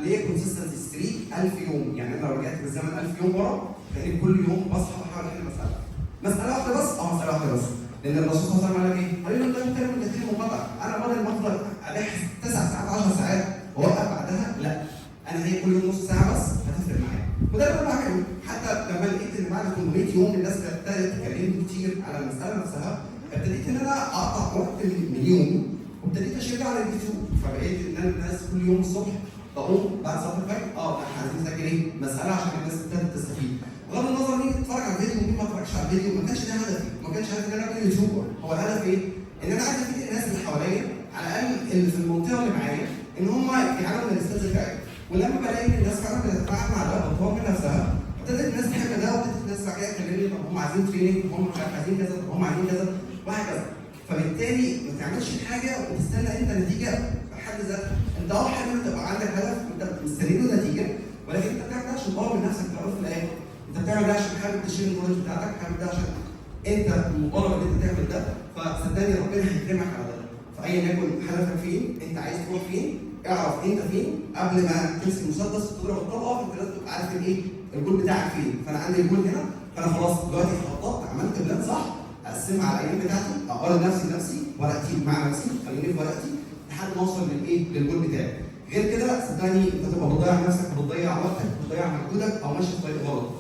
ليا consistency streak 1000 يوم. يعني انا لو رجعت بالزمن 1000 يوم ورا، تقريبا كل يوم بصحى بحاول احل مساله، مسالة واحدة بس، مسالة واحدة بس، لان الرسول صلى الله عليه وسلم قال لك ايه؟ قال له انت خير من كثير منقطع. انا بدل ما افضل ابحث 9 ساعات، 10 ساعات واوقف بعدها، لا، انا هي كل يوم نص ساعة بس هتفرق معايا. وده اللي انا بعمله. حتى لما لقيت ان بعد 800 يوم الناس ابتدت تكلمني كتير على المسالة نفسها، ابتديت ان انا اقطع وقت من يومي وابتديت اشير على اليوتيوب. فبقيت ان انا الناس كل يوم الصبح بقوم بعد صلاة الفجر، احنا عايزين نذاكر ايه؟ مسالة عشان الناس ابتدت تستفيد. بغض النظر مين اتفرج على الفيديو ومين ما اتفرجش على الفيديو، ما كانش ده هدفي، ما كانش هدفي ان انا اكون YouTuber. هو الهدف ايه؟ ان انا عايز افيد الناس اللي حواليا، على الاقل اللي في المنطقة اللي معايا، ان هم يعلموا من ال skills بتاعتي. ولما بلاقي ان الناس فعلا بتتفاعل مع ده وبتطور من نفسها، ابتدت الناس تحب ده، وابتدت الناس بعد كده تكلمني: طب هم عايزين training، طب هم مش عارف عايزين كذا، طب هم عايزين كذا، وهكذا. فبالتالي ما تعملش حاجة وتستنى انت نتيجة بحد ذاتها. انت حلو تبقى عندك هدف وانت مستني له نتيجه، ولكن انت بتعمل ده عشان تطور من نفسك في الاول وفي الاخر. انت بتعمل ده عشان حابب تشيل ال knowledge بتاعتك، حابب ده عشان انت مطالب ان انت تعمل ده. فصدقني ربنا هيكرمك على ده. فايا يكن هدفك فين، انت عايز تروح فين، اعرف انت فين قبل ما تمسك المسدس وتضرب الطلقه. انت لازم تبقى عارف الايه، الجول بتاعك فين. فانا عندي الجول هنا، فانا خلاص دلوقتي خططت، عملت plan صح، اقسمها على الايام بتاعتي، اقارن نفسي بنفسي، ورقتي مع نفسي، خليني في ورقتي لحد ما اوصل للايه، للجول بتاعي. غير كده صدقني انت تبقى بتضيع نفسك وبتضيع وقتك وبتضيع مجهودك او ماشي في طريق غلط.